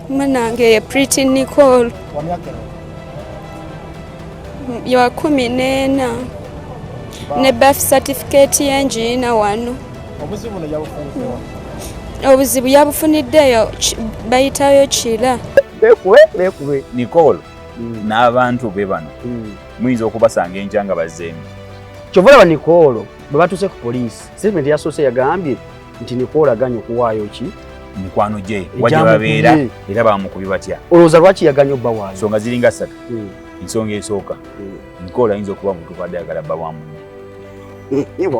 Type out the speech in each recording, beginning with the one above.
Munange ye Pretty Nicole. Wa 14 ne birth certificate ye ngiina wano. Obuzibu yabufuniddeyo bayitayo Kira. Bekube bekube. Nicole n'abantu be bano muyinza okubasanga enkya nga bazzeemu. Kyova olaba Nicole bwe batuuse ku poliisi, statement yasoose yagambye nti Nicole aganye okuwaayo ki mikwano gye wa gye babeera era bamukubye batya. Olowooza lwaki yaganye obbawaayo? Ensonga ziringa ssatu. Ensonga esooka, Nicole ayinza okuba muntu adde ayagala bba wa munne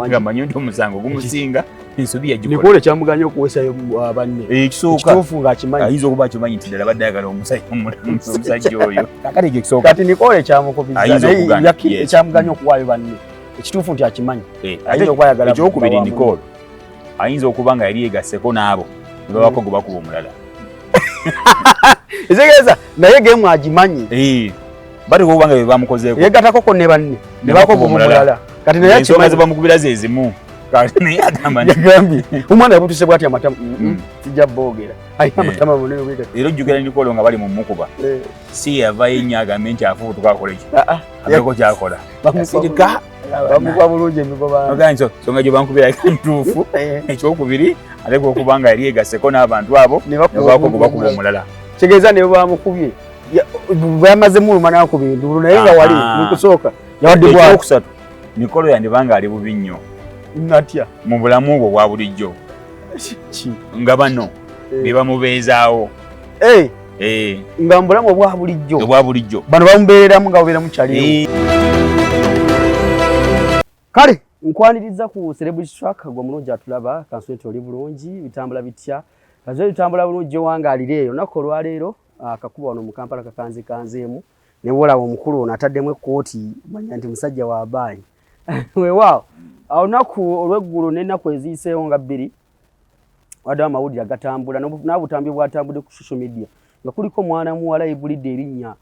nga manyi nti omusango gumusinga, ensobi yagikola. Nicole kyamuganye okuwesayo banne. Ekisooka ekituufu ng'akimanyi, ayinza okuba akimanyi nti ddala badde ayagala omusajja oyo. Kakati ekyo ekisooka. Kati Nicole kyamukubizza ayinza okugaana, ekyamuganye okuwaayo banne, ekituufu nti akimanyi. Ayinza okuba ayagala ekyokubiri, bba wa munne. Nicole ayinza okuba nga yali yegasseko n'abo ne babako gwe bakuba omulala. Ekitegeeza naye game agimanyi. Bateeka okuba nga be bamukozeeko. Yegatako ne banne ne ne bakuba bakuba omulala. omulala. Kati naye ensonga akimanyi. ze bamukubira ze zimu. Kati naye agamba nti yagambye omwana yabutuse bwati amatama, sijja boogera, alina amatama munene bwe. Era ojjukira Nicole nga bali mu mukuba, si yavayo ennyo agambe nti afubutuka akola eki, abeeko kyakola. Asirika. Bamukuba bulungi emigoba. Ogamba nti ensonga gye bankubira ntuufu. Ekyokubiri, aleka okuba nga yali yegasseko n'abantu abo ne bakuba ne babaako gwe bakuba omulala. Omulala. Kitegeeza ne bamukubye bamaze muluma n'akuba enduulu, naye nga wali mu kusooka yawadde bwati. Ekyokusatu, Nicole yandibanga ali bubi nnyo natya mu bulamu bwe obwa bulijjo ki nga bano be bamubeezaawo. Nga mu bulamu obwa bulijjo obwa bulijjo bano bamubeereramu nga babeera mukyaliwo. Kale nkwaniriza ku Celebrity Track, gwe mulungi atulaba, kansule nti oli bulungi, bitambula bitya? Kansule bitambula bulungi gyewangaalira eyo. Olunaku olwaleero akakuba wano mu Kampala kakanzekanzeemu, ne bwolaba omukulu ono ataddemu ekkooti manya nti musajja wa baanyi. Weewaawo, olunaku olw'eggulo n'ennaku eziyiseewo nga 2 waddewo amawulire agatambula n'obutambi bwatambudde ku social media nga kuliko mwana muwala yebulidde erinnya,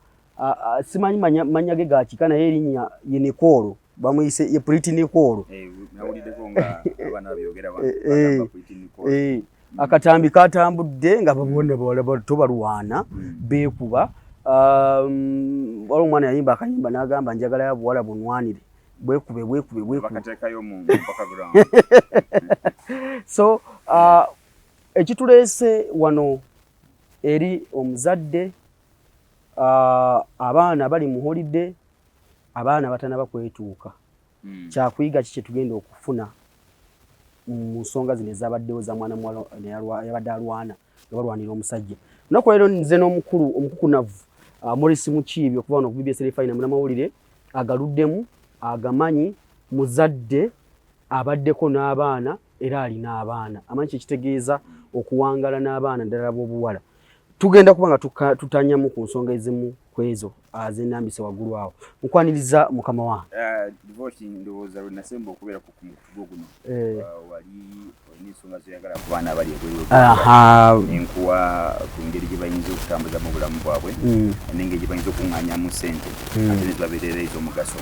simanyi mannya ge ga kika, naye erinnya ye Nicole, bamuyise ye Pretty Nicole. Nawuliddeko nga abaana babyogera, bagamba Pretty Nicole. Akatambi katambudde nga babona bawala bato balwana, beekuba. Waliwo omwana yayimba akayimba n'agamba, "Njagala ya buwala bunwanire, bwekube bwekube bwekube." Bakateekayo mu background. So ekituleese wano eri omuzadde, abaana bali mu holiday, abaana batanaba kwetuuka, kyakuyiga ki kyetugenda okufuna mu nsonga zino ezabaddewo za mwana muwala yabadde alwana nga balwanira omusajja? Olunaku leero nze n'omukulu omukukunavu, Morris Mukiibi, okuva wano ku BBS Terefayina, munamawulire agaluddemu agamanyi, muzadde abaddeko n'abaana era alina abaana, amanyi kyekitegeeza okuwangala n'abaana ddala b'obuwala. Tugenda kuba nga tutanyamu ku nsonga ezimu ku ezo zenambise waggulu awo. Nkwaniriza, mukama wange. Divorce, ndowooza lwe nasemba okubeera ku mukutu gwo guno, wali olina ensonga zoyagala ku baana abali ebweru, nenkuwa ku ngeri gye bayinza okutambuza mu bulamu bwabwe n'engeri gye bayinza okuŋŋaanyamu ssente ate ne zibabeerera ez'omugaso.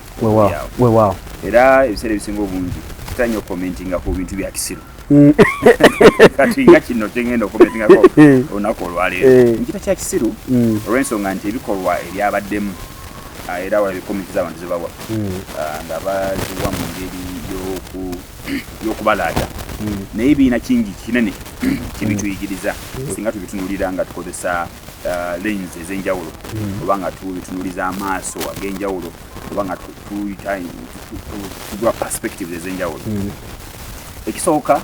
Weewaawo. Era ebiseera ebisinga obungi kitera nnyo okucommentinga ku bintu bya kisiru. Kati nga kino kyengenda okucommentingako olunaku olwaleero nkita kya kisiru olw'ensonga nti ebikolwa ebyabaddemu, era wala comments z'abantu zebawa nga baziwa mu ngeri y'okubalaata, naye birina kingi kinene kyebituyigiriza singa tubitunulira nga tukozesa lens ez'enjawulo oba nga tubitunuliza amaaso ag'enjawulo oba nga tugula perspectives ez'enjawulo. Ekisooka,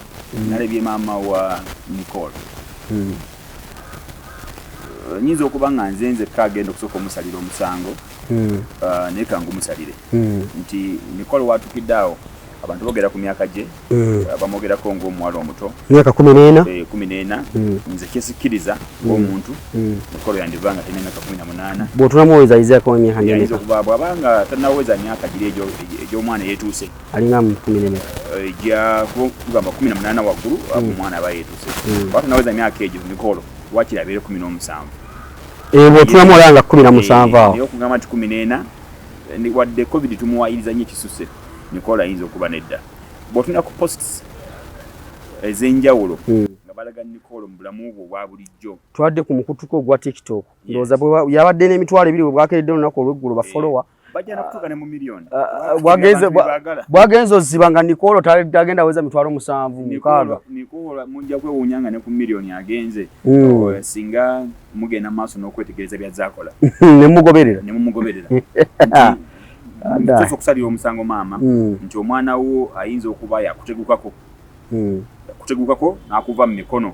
nalabye maama wa Nicole. Nyinza okuba nga nze nzekka agenda okusooka omusalira omusango, naye kangumusalire nti Nicole watukidde awo abantu boogera ku myaka gye, bamwogerako ng'omuwala omuto. Myaka 14. 14. Nze kyesikkiriza ng'omuntu, Nicole yandiba nga talina myaka 18. Bw'otunamuweza ayizako emyaka ayinza ngemeka? Okuba bw'aba nga tanaweza myaka giri egyo egy'omwana yeetuuse. Alinga mu kumi nemeka? Ejja kugamba 18 waggulu, omwana aba yeetuuse. Oba tanaweza myaka egyo, Nicole wakiri abeere 17. Bw'otunamu olaba nga 17 awo. Naye okugamba nti 14, wadde COVID tumuwayiriza nnyo ekisuse, Nicole ayinza okuba nedda. Bw'otunula ku posts ez'enjawulo nga balaga Nicole mu bulamu bwe obwa bulijjo. Twadde ku mukutuko ogwa TikTok, ndowooza yabadde n'emitwalo 2 bwe bwakeredde olunaku olw'eggulo ba follower. Bajja nakutuuka ne mu miliyoni. Bwagenze oziba nga Nicole tagenda weza 700,000, 6. Nicole mujja kwewuunya nga ne ku miliyoni agenze, singa mugenda maaso n'okwetegereza byazaakola. Ne mugoberera. Ne mumugoberera. Tusobola okusalira omusango maama nti omwana wo ayinza okuba yakutegukako, kutegukako n'akuva mu mikono.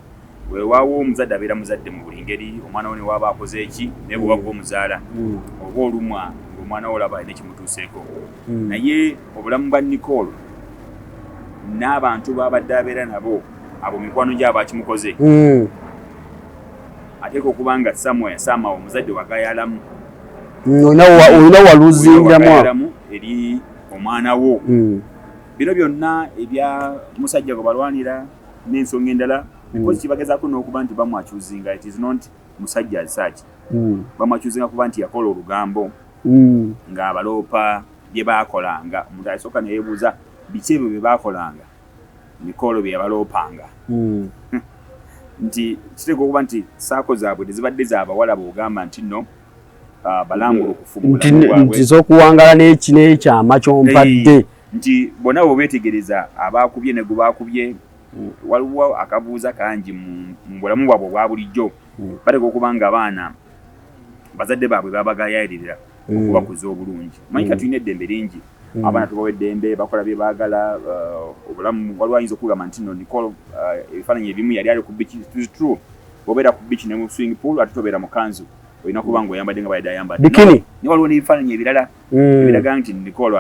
Weewaawo omuzadde abeera muzadde mu buli ngeri, omwana wo ne waaba akoze eki, naye bw'oba gwe omuzaala oba olumwa ng'omwana wo olaba alina ekimutuuseeko. Naye obulamu bwa Nicole n'abantu b'abadde abeera nabo, abo mikwano gye abakimukoze, ateeka okuba nga somewhere somehow omuzadde wagayalamu. Olina waluzingamu. Eri omwana wo. Bino byonna ebya musajja gwe balwanira n'ensonga endala, because kibagezaako n'okuba nti bamwaccusinga, it is not musajja as such. Bamwaccusinga kuba nti yakola olugambo ng'abaloopa bye baakolanga. Omuntu asooka neyeebuuza biki ebyo bye baakolanga, Nicole bye yabaloopanga, nti kiteekwa okuba nti saako zaabwe tezibadde zaabawala bw'ogamba nti nno balambulukufu mu bulamu bwabwe. Nti z'okuwangala n'eki n'ekyama kyompadde. Nti bonna bwe beetegereza abaakubye ne gwe baakubye, waliwo akabuuza kangi mu bulamu bwabwe obwa bulijjo. Bateekwa okuba nga abaana bazadde baabwe babagayaalirira okubakuza obulungi. Manyi ka tulina eddembe lingi, abaana tubawa eddembe, bakola bye baagala, obulamu. Waliwo ayinza okugamba nti no Nicole, ebifaananyi ebimu yali ali ku beach. It is true, bw'obeera ku beach ne mu swimming pool ate tobeera mu kanzu, olina kuba nga oyambadde nga bayadde ayambadde. Bikini. Ne waliwo n'ebifaananyi ebirala ebiraga nti Nicole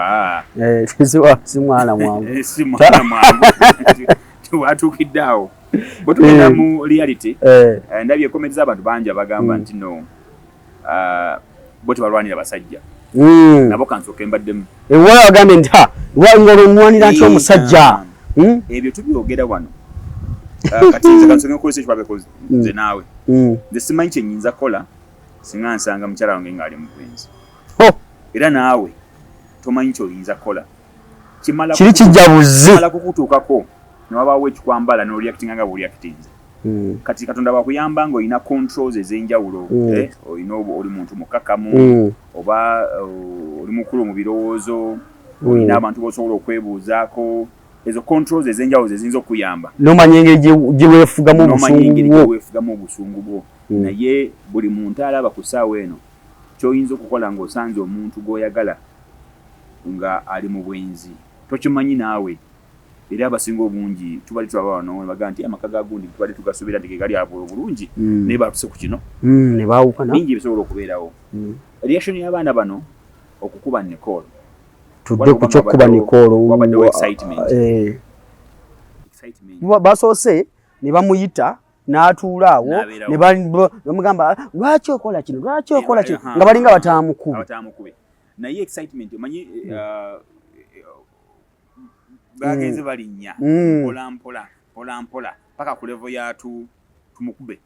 si mwana mwangu. Si mwana mwangu, tewatuukidde awo. Bwe tugenda mu reality, ndabye comments z'abantu bangi abagamba nti no, bo tebalwanira basajja. Nabo kansooke mbaddemu. Ewala bagambye nti ha nga olwomwanira nti omusajja. Ebyo tubyogera wano. Kati nze kansooke nkozesa ekibabeko nze naawe. Nze simanyi kye nnyinza kukola singa nsanga mukyala wange ng'ali mu bwenzi. Era naawe tomanyi kyoyinza kukola. Kimala kiri kijja buzi. Kimala kukutuukako ne wabaawo ekikwambala n'oreactinga nga bw'oreactinze. Kati Katonda bwakuyamba ng'olina controls ez'enjawulo, olina oli muntu mukkakkamu, oba oli mukulu mu birowoozo, olina abantu b'osobola okwebuuzaako, ezo controls ez'enjawulo ze ziyinza okukuyamba. N'omanya engeri gye weefugamu n'omanya engeri obusungu bwo. Gye weefugamu obusungu bwo. Naye buli muntu alaba ku ssaawa eno ky'oyinza okukola ng'osanze omuntu gw'oyagala nga ali mu bwenzi, tokimanyi naawe. Era abasinga obungi tubadde tulaba wano ne bagamba nti amaka ga gundi tubadde tugasuubira nti ge gali obulungi, naye batuse ku kino. Ne baawukana. Bingi ebisobola okubeerawo. Reaction y'abaana bano okukuba Nicole, Tudde ku kyokkuba Nicole. Wabaddewo excitement. Excitement. Basoose ne bamuyita n'atuula awo. N'abeerawo. Ne bamugamba, "Lwaki okola kino? Lwaki okola kino?" Nga balinga bataamukube. Abatamukube, naye excitement omanyi, bagenze balinnya mpola mpola mpola mpola paka ku level ya tumukube.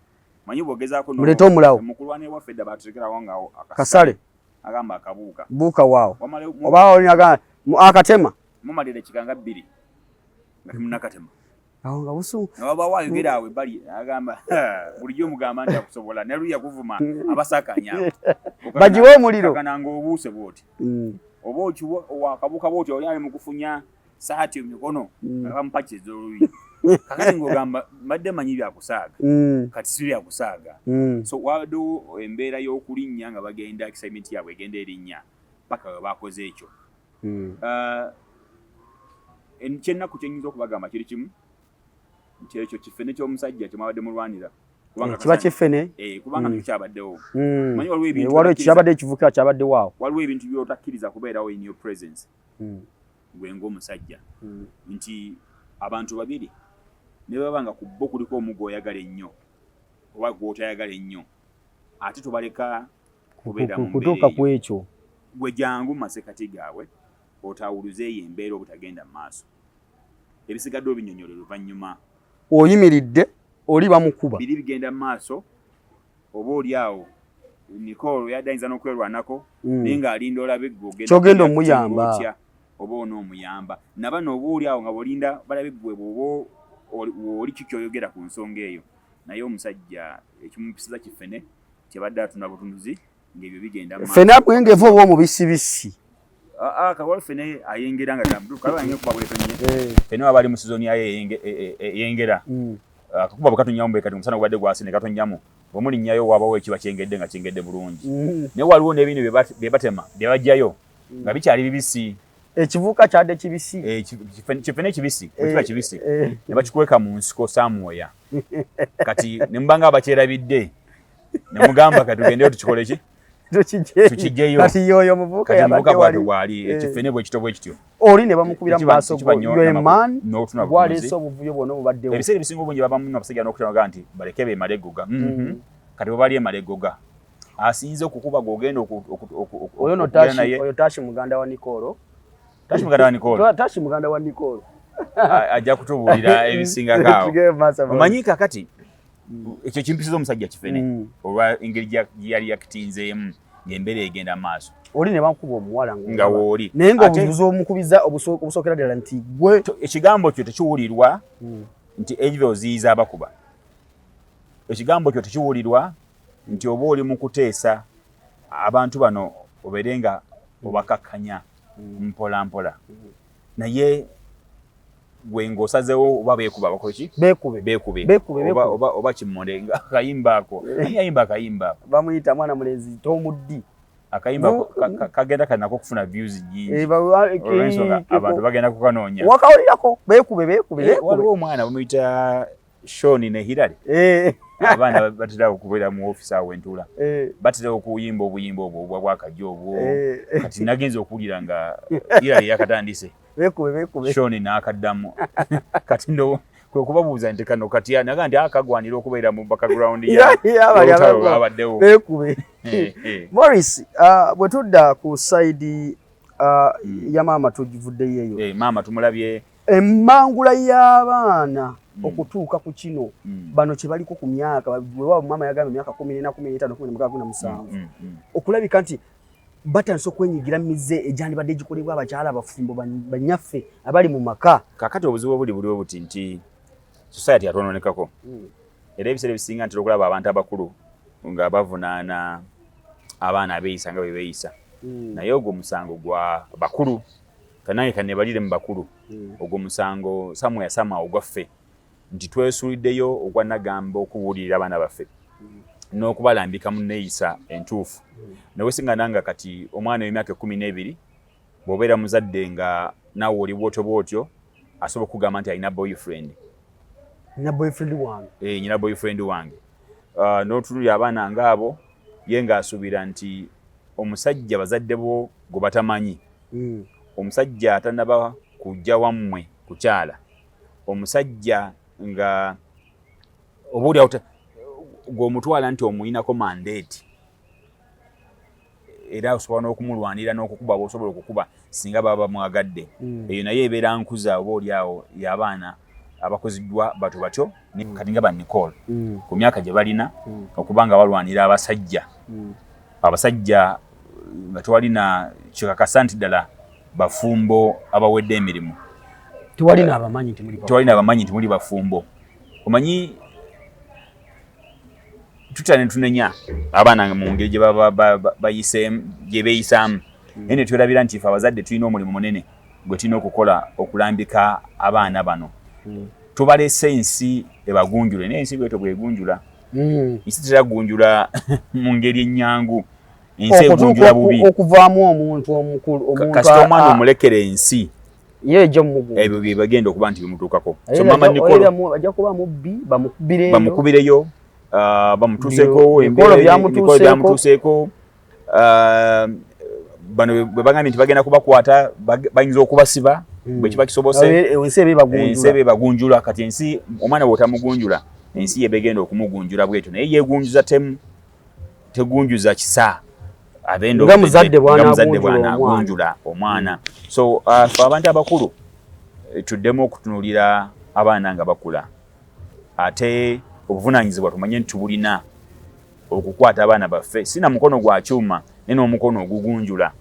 Manyi bw'ogezaako Muleete omulawo. Mukulwana ewaffe dda batutekerawo nga kasale. Agamba akabuuka. Buuka waawo. Oba olinaga akatema. Mumalira ekikanga 2 nga temunakatema. Awo nga busu. Nga wabawo ayogera awo ebbali agamba bulijjo omugamba nti akusobola naye luya kuvuma abasakanya awo. Bagiwe omuliro. Kakananga obuuse bw'oti. Oba okiwa wakabuuka bw'oti, oli ali mu kufunya saati mu mikono, nga bamupakiza oluyi. Kakati ng'ogamba mbadde manyi byakusaaga. Kati si byakusaaga. So wabaddewo embeera y'okulinnya nga bagenda, excitement yaabwe egenda erinnya paka we bakoze ekyo. Kyennaku kyenyinza okubagamba kiri kimu nti ekyo kifene ky'omusajja kyemwabadde mulwanira. Kubanga Kiba kifene. Kubanga kyabaddewo. Manyi waliwo ebintu Waliwo kyabadde ekivuka kyabaddewo awo. Waliwo ebintu by'otakkiriza kubeerawo in your presence. Gwe ng'omusajja. Nti abantu babiri ne baba nga ku bo kuliko omu gw'oyagala ennyo oba gw'otayagala ennyo, ate tobaleka kubeera mu mbeera kutuuka eyo. Ku ekyo. Gwe jangu mu masekati gaabwe otawuluze eyo embeera obutagenda mu maaso, ebisigadde obinyonyola oluvannyuma. Oyimiridde oli bamukuba. Biri bigenda mu maaso, oba oli awo Nicole yadde ayinza n'okwerwanako, naye ng'alinda olabe gwe ogenda Ky'ogenda kureactinga omuyamba. otya, oba onoomuyamba nabano, oba oli awo nga bw'olinda balabe gwe bw'oba. Oli kikyoyogera ku nsonga eyo, naye omusajja ekimupisiza kifene kyebadde atunda butunduzi ng'ebyo bigenda. Ffene mwengevu oba omubisibisi? Kawali fene ayengera nga kuba bwetonye. Fene waba ali mu sizoni yayo eyengera, akakuba bwe katonyamu bwe kati, omusana gubadde gwasi ne katonyamu, bwemulinnyayo wabawo ekiba kyengedde nga kyengedde bulungi. Naye waliwo n'ebindi bye batema bye bajjayo nga bikyali bibisi. Ekivuuka kyadde kibisi. Kifene kibisi, bwe kiba kibisi ne bakikweka mu nsiko somewhere. Kati ne muba nga abakyerabidde ne mugamba, kati tugendeyo tukikole ki, tukijjeyo. Kati yoyo omuvubuka yabadde wali bwali ekifene bwe kityo bwe kityo. Oli ne bamukubira mu maaso go, yo man gwaleese obuvuyo bwonna obubaddewo. Ebiseera ebisinga obungi babamu abasajja n'okutanaga nti baleke beemale eggoga. Kati bwe bali emala eggoga, asinze okukuba gw'ogenda. Oyo no Tashi, oyo Tashi muganda wa Nicole. Tashi muganda wa Nicole. Tashi muganda wa Nicole. Ajja kutubuulira ebisingako awo. Omanyi kakati ekyo kimpisiza omusajja kifene olwa engeri gye yali yakitinzeemu ng'embeera egenda maaso. Oli ne bankuba omuwala. Nga wooli. Naye nga obuvuzi omukubiza obusookera ddala nti gwe. Ekigambo kyo tekiwulirwa nti ejive oziyiza abakuba. Ekigambo kyo tekiwulirwa nti oba oli mu kuteesa abantu bano obeere nga obakakkanya mpola mpola, naye gwe ng'osazeewo oba beekuba bakole ki? Beekube. Beekube. Beekube. Oba kimmonde nga akayimba ako, ani ayimba akayimba ako? Bamuyita mwana mulenzi Tomuddi. Akayimba kagenda kanako okufuna views nyingi olw'ensonga abantu bagenda kukanoonya. Wakawulirako? Beekube, beekube. Beekube. Waliwo omwana bamuyita Shoni ne Hilary. Abaana batera okubeera mu office awo entuula, batera okuyimba obuyimba obwo obwa bwakajja obwo. Kati nagenza okuwulira nga Hilary yakatandise. Beekube, beekube. Shoni n'akaddamu. Kati ndo kwe kubabuuza nti kano katya, naga nti akagwanira okubeera mu background ya y'olutalo lwabaddewo. Beekube. Morris, bwe tudda ku side ya maama, tugivuddeyo eyo. Maama tumulabye. Emmangula y'abaana okutuuka ku kino, bano kye baliko ku myaka, weewaawo maama yagambye emyaka 14, 15, 16, 17, okulabika nti batandise okwenyigira mu mize egyandibadde gikolebwa abakyala abafumbo, bannyaffe abali mu maka. Kakati obuzibu obuli buliwo buti nti society yatwononekako, era ebiseera ebisinga ntera okulaba abantu abakulu nga bavunaana abaana abeeyisa nga bwe beeyisa, naye ogwo musango gwa bakulu. Kanange kanebalire mu bakulu, ogwo musango somewhere somehow ogwaffe nti twesuuliddeyo ogwa nagamba okubuulirira abaana baffe n'okubalambika mu neeyisa entuufu. Newesigana nga kati omwana w'emyaka 12, bw'obeera muzadde nga naawe oli bwotyo bwotyo, asobola okugamba nti alina boyfriend. Nina boyfriend wange. Eh, nyina boyfriend wange. N'otunulira abaana ngaabo, ye ng'asuubira nti omusajja bazadde bo gwe batamanyi, omusajja atanaba kujja wammwe kukyala, omusajja nga oba oliawo gw'omutwala nti omuyinako mandate, era osobola n'okumulwanira n'okukuba bw'osobola okukuba singa baba bamwagadde. Eyo naye ebeera nkuza oba oliawo y'abaana abakuziddwa batyo batyo. Kati nga ba Nicole ku myaka gye balina okuba nga balwanira abasajja, abasajja nga tewalina kikakasa nti ddala bafumbo abawedde emirimu. Tewali n'abamanyi nti muli Tewali n'abamanyi nti muli bafumbo. Omanyi tutya ne tunenya abaana mu ngeri gye baba bayiseemu, gye beeyisaamu, naye ne twerabira nti ffe abazadde tulina omulimu munene gwe tulina okukola okulambika abaana bano. Tubalese ensi ebagunjule, naye ensi bwetyo bwegunjula. Ensi teragunjula mu ngeri ennyangu, ensi egunjula bubi. Okuvaamu omuntu omukulu, omuntu Kasita omwana omulekera ensi, ye ejja mumugunjula. Ebyo bye bagenda okuba nti bimutuukako. So mama Nicole ajja kuba mubbi, bamukubireyo. Bamukubireyo, bamutuuseeko. Nicole byamutuuseeko. Byamutuuseeko. Bano bwe bagambye nti bagenda kubakwata, bayinza okubasiba bwe kiba kisobose. Ensi eba ebagunjula. Ensi eba ebagunjula. Kati ensi omwana bw'otamugunjula, ensi yeba egenda okumugunjula bwetyo, naye yeegunjuza temu, tegunjuza kisa. Nga muzadde bw'anaagunjula bw'anaagunjula omwana. So ffe abantu abakulu tuddemu okutunuulira abaana nga bakula, ate obuvunaanyizibwa tumanye nti tubulina okukwata abaana baffe si na mukono gwa kyuma naye n'omukono ogugunjula,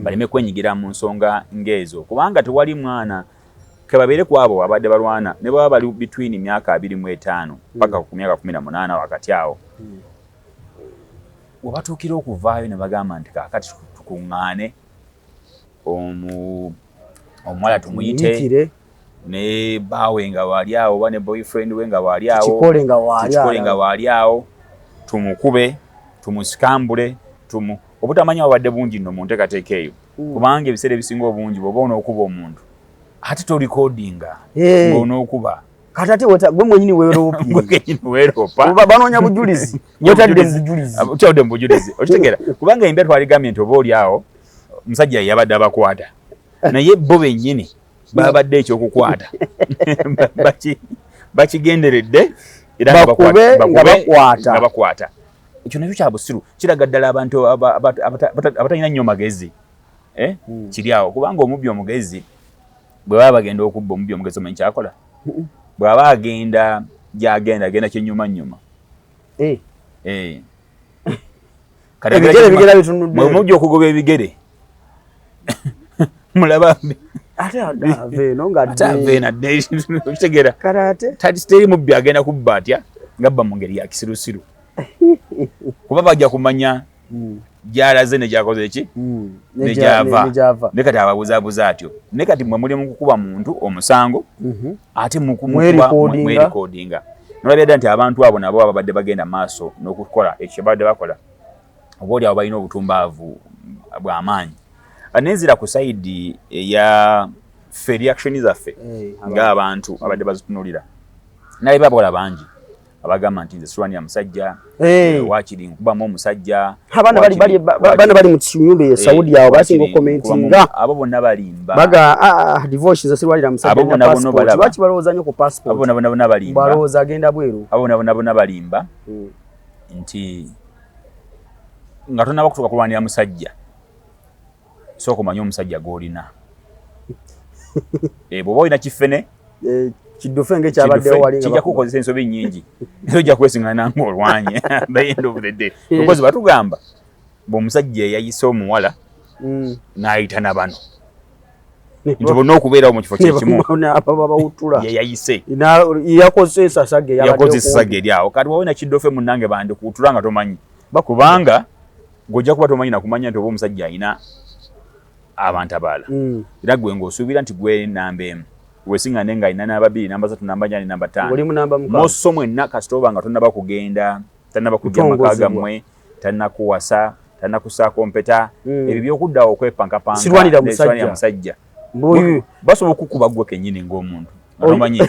baleme kwenyigira mu nsonga ng'ezo, kubanga tewali mwana Kebabeere ku abo abadde balwana ne baba bali between myaka 25 paka ku myaka 18 wakati awo, webatuukira okuvaayo ne bagamba nti kaakati tukuŋŋaane, omuwala tumuyite ne baawe nga waali awo oba ne boyfriend we nga waali awo, tukikole nga waali awo, tumukube, tumusikambule, obutamanya wabadde bungi nno mu nteekateeka eyo, kubanga ebiseera ebisinga obungi bw'oba onookuba omuntu ate tolikodinga ng'onookuba. Kati ate gwe mwenyini weeroopa, banoonya bujulizi, wetadde mu bujulizi, otadde mu bujulizi, okitegeera? Kubanga embeera twaligambye nti oba oli awo omusajja yabadde abakwata, naye bo bennyini babadde ekyokukwata bakigenderedde era nga bakwata. Ekyo nakyo kya busiru, kiraga ddala abantu abatalina nnyo magezi kiri awo. Kubanga omubbi omugezi bwe baba bagenda okubba, omubbi omugezi omanyi kyakola? Bw'aba agenda gy'agenda, agenda kyenyumanyuma. Mujja okugoba ebigere mulaba ate ave eno nga ate ave eno adde, okitegeera? Teri mubbi agenda kubba atya ngabba mu ngeri ya kisirusiru, kuba bajja kumanya gy'alaze ne gy'akoze ki ne gy'ava. Ne kati ababuzaabuza atyo. Ne kati mwe muli mu kukuba muntu omusango, ate mwerikoodinga. Nolabira ddala nti abantu abo nabo ababadde bagenda maaso n'okukola ekyo babadde bakola, oba oli awo balina obutumbaavu bw'amaanyi. Nenzira ku side eya ffe, reaction zaffe ng'abantu abadde bazitunuulira, naye abawala bangi abagamba nti nze sirwanira musajja, waakiri nkubamu omusajja. Abaana bali mu kinyumba e Saudi awo basinga okukomentinga. Abo bonna balimba. Baga divorce, nze sirwanira musajja. Abo bonna bonna balaba. Lwaki balowooza nnyo ku passport? Abo bonna bonna balimba. Balowooza agenda bweru. Abo bonna bonna balimba nti nga tonnaba kutuuka kulwanira musajja, sooka omanye omusajja gw'olina. Bw'oba olina kifene kiddufe ng'ekyabaddewo wali, kijja kukozesa ensobi nnyingi era ojja kwesiŋŋana ng'olwanye the end of the day, because batugamba bw'omusajja eyayise omuwala n'ayita na bano nti bonna okubeerawo mu kifo kyekimu yeyayise, yakoze esasage, yakoze esasage eri awo. Kati wawe nakiddofe munnange bandikuutula nga tomanyi, kubanga ng'ojja kuba tomanyi nakumanya nti oba omusajja alina abantu abalala, era gwe ng'osuubira nti gwe namba emu, wesiŋŋane ng'alina namba 2, namba 3, namba 4, namba 5, moso mwenna. Kasita oba nga tonnaba kugenda, tannaba kujja maka gammwe, tannakuwasa, tannakusaako mpeta, ebyo byokuddawo okwepankapanka Sirwanira musajja. Basobola okukuba gwe kennyini ng'omuntu nga tomanyi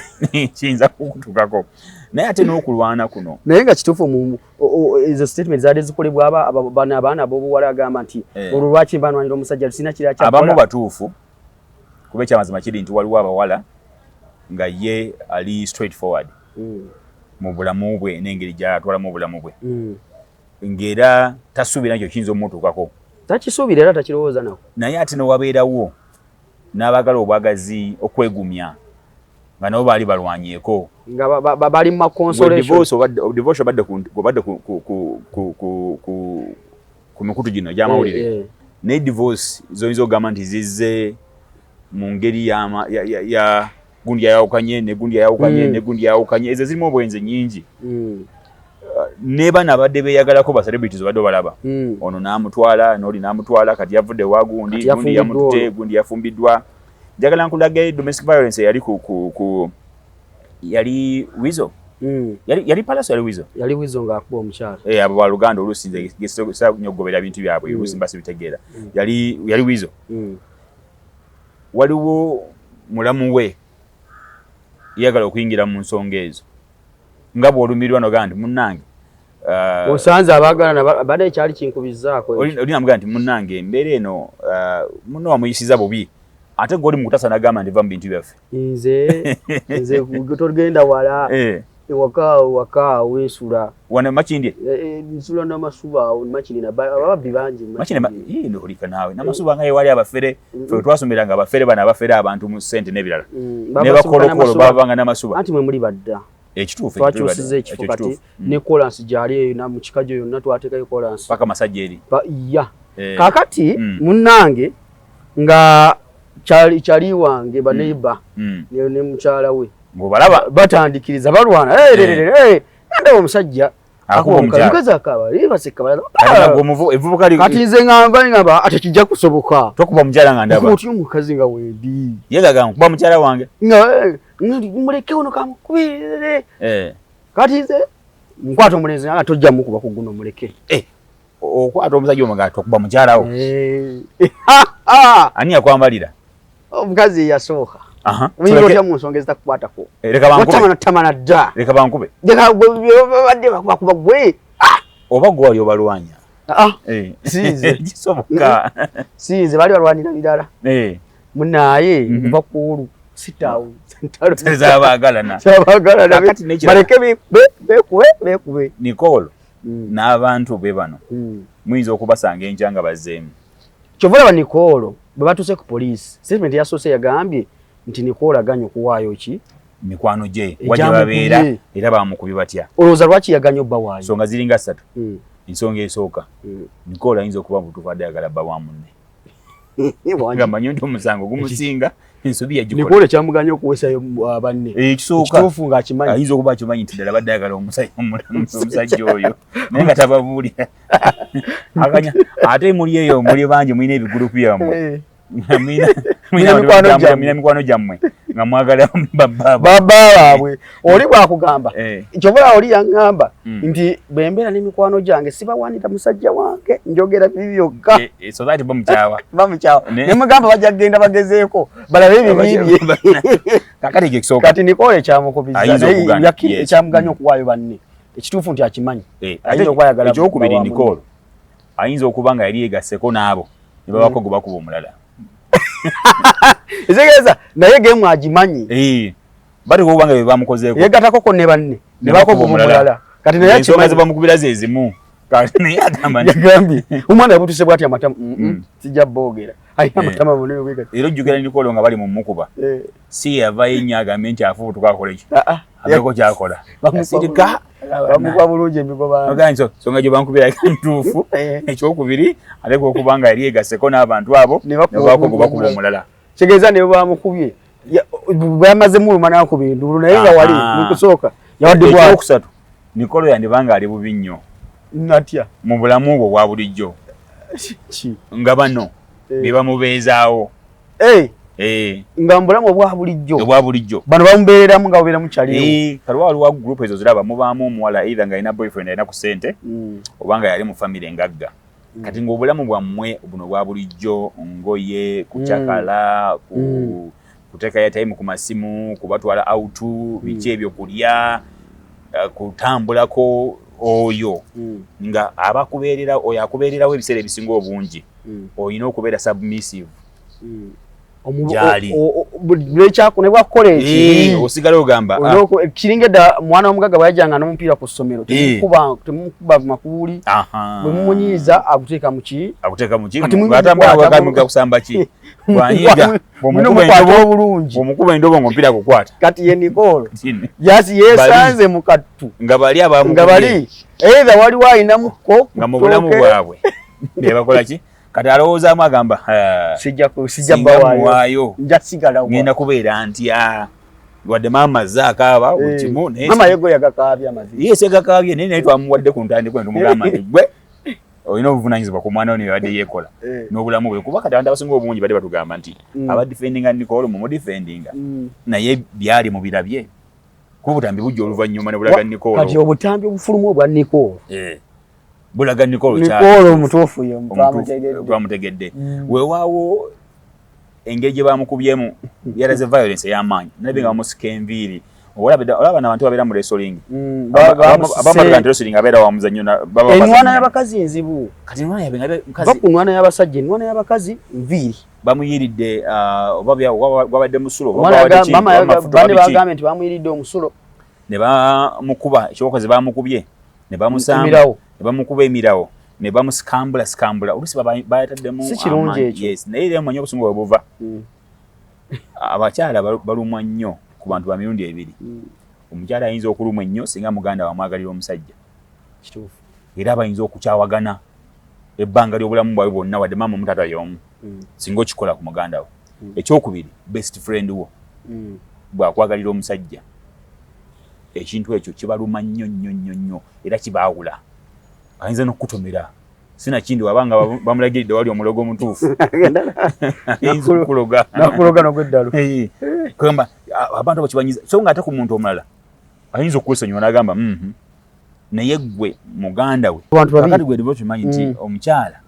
kiyinza kukutukako. Naye ate n'okulwana kuno Naye nga kituufu, ezo statement zaali zikolebwa bano abaana ab'obuwala, agamba nti olwo lwaki mbanwanira omusajja, sina kira. Abamu batuufu, kuba ekyamazima kiri nti waliwo abawala nga ye ali straight forward mu bulamu bwe n'engeri gy'atwalamu obulamu bwe, ng'era tasuubira nti okiyinza omutuukako. Takisuubira era takirowooza nako. Naye ate newabeerawo n'abaagala obwagazi okwegumya nga nabo baali balwanyeeko nga bali mu divorce, obadde ku mikutu gino egy'amawulire, naye divorce zoyinza okugamba nti zizze mu ngeri ya gundi yayawukanye ne gundi yayawukanye ne gundi yayawukanye, ezo zirimu obwenzi nyingi. Ne bano abadde beeyagalako, ba celebrities, obadde obalaba, ono n'amutwala n'oli n'amutwala, kati yavudde wa gundi, gundi yamututte, gundi yafumbiddwa. Njagala nkulage domestic violence eyali ku yali Wizo, yali Palaso, yali Wizo. Yali Wizo ng'akuba omukyala. Eh, abo baluganda oluusi nze nsobola nnyo okugobera bintu byabwe, oluusi mba sibitegeera. Yali Wizo. Waliwo mulamu we yagala okuyingira mu nsonga ezo nga bw'olumirirwa nogamba nti munnange, osanze abaagalana badde ekyali kinkubizaako. Oli namugamba nti munnange, embeera eno, munno wamuyisiza bubi, ate gwe oli mu kutasa nagamba nti va mu bintu byaffe. Nze togenda wala, ewaka wensula. Wano Makindye? Nsula Namasuba awo Makindye, ababbi bangi. Makindye olika naawe Namasuba nga yewali abafere, fe twasomeranga abafere bano abafere abantu mu ssente n'ebirala ne bakolokolo babanga Namasuba. Anti mwe muli badda. Ekituufu. Twakyusiza ekifo kati ne kolansi gyali eyo mu kikajjo yonna twateekayo kolansi. Paka Masajja eri. Ya, kakati munnange nga Kyali wange baneiba ne mukyala we ng'obalaba batandikiriza balwana, ndaba omusajja akuba akaba kati nze ngamba ate kijja kusoboka tokuba mukyala nga ndaba otyo omukazi nga wendi yegaga nkuba mukyala wange nga muleke ono kamukubire. Kati nze nkwata omulenzi nga tojja mukuba ku guno muleke. Okwata omusajja omugato tokuba mukyala wo. Ani yakwambalira? Omukazi yasooka. Oyinza otya mu nsonga ezitakukwatako? Leka bankube. Tamana dda. Leka bankube. Leka babadde bakuba gwe. Oba gwe wali obalwanya. Sinze. Kisoboka. Sinze bali balwanira birala. Munaaye nva ku olwo sitaawo. Z'abaagalana. Z'abaagalana. Baleke beekube. Nicole n'abantu be bano muyinza okubasanga enkya nga bazzeemu. Kyova olaba Nicole bwe batuuse ku poliisi, statement yasoose yagambye nti Nicole aganye okuwaayo ki mikwano gye wajja babeera era bamukubye batya. Olowooza lwaki yaganye obbawaayo? Ensonga ziringa ssatu. Ensonga esooka, Nicole ayinza okuba mutuufu adde ayagala bba wa munne. Nga mmanyi nti omusango gumusinga ensobi yagikola. Nicole kyamuganye okuweesayo banne. Ekisooka ekituufu ng'akimanyi. Ayinza okuba akimanyi nti ddala badde ayagala omusajja oyo naye nga tababuulira. Akanya ate muli eyo muli bangi mulina ebigulupu byammwe. Mulina mikwano gyammwe nga mwagala babba baabwe. Oli bwakugamba kyova oli yaŋŋamba nti bwe mbeera n'emikwano gyange sibawanira musajja wange njogera bibi byokka. So that bamukyawa. Bamukyawa. Ne mugamba bajja kugenda bagezeeko balabe ebibi bye. Kakati ekyo ekisooka. Kati Nicole kyamukubizza naye ekyamuganya okuwaayo banne. Ekituufu nti akimanyi. Ayinza okuba ayagala. Ekyokubiri Nicole ayinza okuba nga yali yeegasseko n'abo ne babako gwe bakuba omulala. Ezegeza naye gemu agimanyi. Bali kuba nga bamukozeeko. Yegatako ne banne ne bakuba omulala. Kati naye ensonga ze bamukubira ze zimu. Kati naye agamba nti yagambye omwana yabutuse bw'ati amatama sijja boogera. Alina amatama munene bwe gati. Era ojjukira Nicole nga bali mu mukuba. Si yavayo ennyo agambe nti afubutuka akole ki? Abeeko ky'akola. Asirika. Bamukuba bulungi emigoba. Ensonga gye bankubira ntuufu. Ekyokubiri aleka okuba nga yali yeegasseko n'abantu abo ne babaako gwe bakuba omulala. Kitegeeza ne bamukubye bwamaze muluma n'akuba enduulu naye nga wali mu kusooka yawadde bw'ati. Ekyokusatu Nicole yandibanga ali bubi nnyo. Natya. Mu bulamu bwe obwa bulijjo. Nga bano be bamubeezaawo. Nga mu bulamu obwa bulijjo. Obwa bulijjo. Bano bamubeereramu nga babeera mu kyaliwo. Kale waliwo group ezo ziraba mubaamu omuwala either nga alina boyfriend alina ku ssente oba nga yali mu family engagga. Kati ng'obulamu bwammwe buno obwa bulijjo ngoye, kucakala, kuteekayo time ku masimu, kubatwala out, biki ebyo kulya, kutambulako oyo nga abakubeerera oyo akubeererawo ebiseera ebisinga obungi olina okubeera submissive. Gyali. Nebwakukola ekibi osigala ogamba kiringa edda mwana w'omugagga bwe yajjanga n'omupiira ku ssomero temukuba makuuli bwe mumunyiiza aguteeka mu ki aguteeka mu ki atambula kusamba ki bwanyiiga bw'omukuba obulungi bw'omukuba endobo ng'omupiira gukwata. Kati ye Nicole yeesanze mu kattu nga bali abamu nga bali either waliwo ayinamuko nga mu bulamu bwabwe be bakola ki. Kati alowoozaamu agamba sijja bawaayo nja sigalawo ngenda kubeera ntya wadde maama azze akaaba buli kimu naye maama ye yagakaabye amazima ye segakaabye naye naye twamuwadde ku ntandikwa ne tumugamba nti gwe olina obuvunaanyizibwa ku mwana wo nebadde yeekola n'obulamu bwe kuba kati abantu abasinga obungi badde batugamba nti abadifendinga Nicole mumudifendinga naye byali mubirabye kuba obutambi bujja oluvannyuma ne bulaga Nicole. Kati obutambi obufulumu obwa Nicole bulaga Nicole Nicole omutuufu ye twamutegedde. Weewaawo engeri gye bamukubyemu yalaze violence ey'amaanyi naye nga bamusika enviiri. Olaba n'abantu babeera mu wrestling. Abamalaga nti wrestling abeera wa muzannyo. Enwana y'abakazi nzibu. Kati enwana y'abakazi va ku nwana y'abasajja, enwana y'abakazi nviiri. Bamuyiridde oba gwabadde musulo oba gwabadde ki? Bane bagambye nti bamuyiridde omusulo. Ne bamukuba ekyokoze bamukubye ne bamusamba ne bamukuba emirawo ne bamusikambula sikambula oluusi bayataddemu si kirungi ekyo. Yes, naye era omanyi obusungu bwe buva. Abakyala balumwa nnyo ku bantu ba mirundi ebiri. Omukyala ayinza okulumwa ennyo singa muganda we amwagalira omusajja. Kituufu. Era bayinza okukyawagana ebbanga ly'obulamu bwabwe bwonna wadde maama omutata y'omu singa okikola ku muganda we. Ekyokubiri, best friend wo bw'akwagalira omusajja, ekintu ekyo kibaluma nnyo nnyo nnyo nnyo era kibaawula. Ayinza n'okukutomera, sinakindi wabanga bamulagiridde wali omulogo omutuufu, ayinza okukuloga. Nakuloga nogweddalu. Kugamba abantu abo kibanyiza, so nga ate ku muntu omulala ayinza okwesonyiwa n'agamba naye ggwe muganda we. Abantu babiri. Kakati gwe diba okimanyi nti omukyala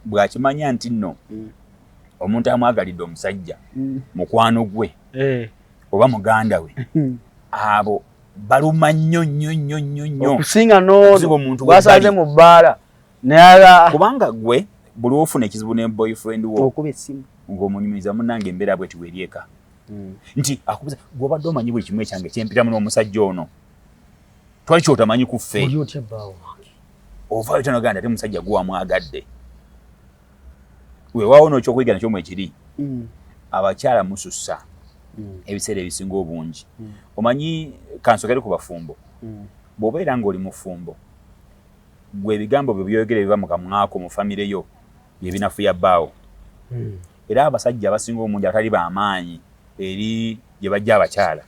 bw'akimanya nti nno omuntu amwagalidde omusajja mukwano gwe oba muganda we, abo baluma nnyo nnyo nnyo nnyo nnyo okusinga okusinga n'ono omuntu gwasanze w'ebbali. Mu bbaala naye Kubanga gwe buli ofuna ekizibu ne boyfriend wo, okuba essimu, ng'omunyumiza, munnange embeera bweti weeri eka, nti akubuza gw'obadde omanyi buli kimu ekyange kyempitamu n'omusajja ono, twali kyotamanyi ku ffe. Oli otya bbaawo wange? Ovaayo tanoganda ate musajja gwe wamwagadde. Weewaawo n'okyokuyiga nakyo mwekiri, abakyala musussa ebiseera ebisinga obungi. Omanyi kansokere ku bafumbo, bw'obeera ng'oli mufumbo, gwe ebigambo byo byogera ebiva mu kamwako mu famire yo bye binafuya bbaawo. Era abasajja abasinga obungi atali bamaanyi eri gye bajja abakyala,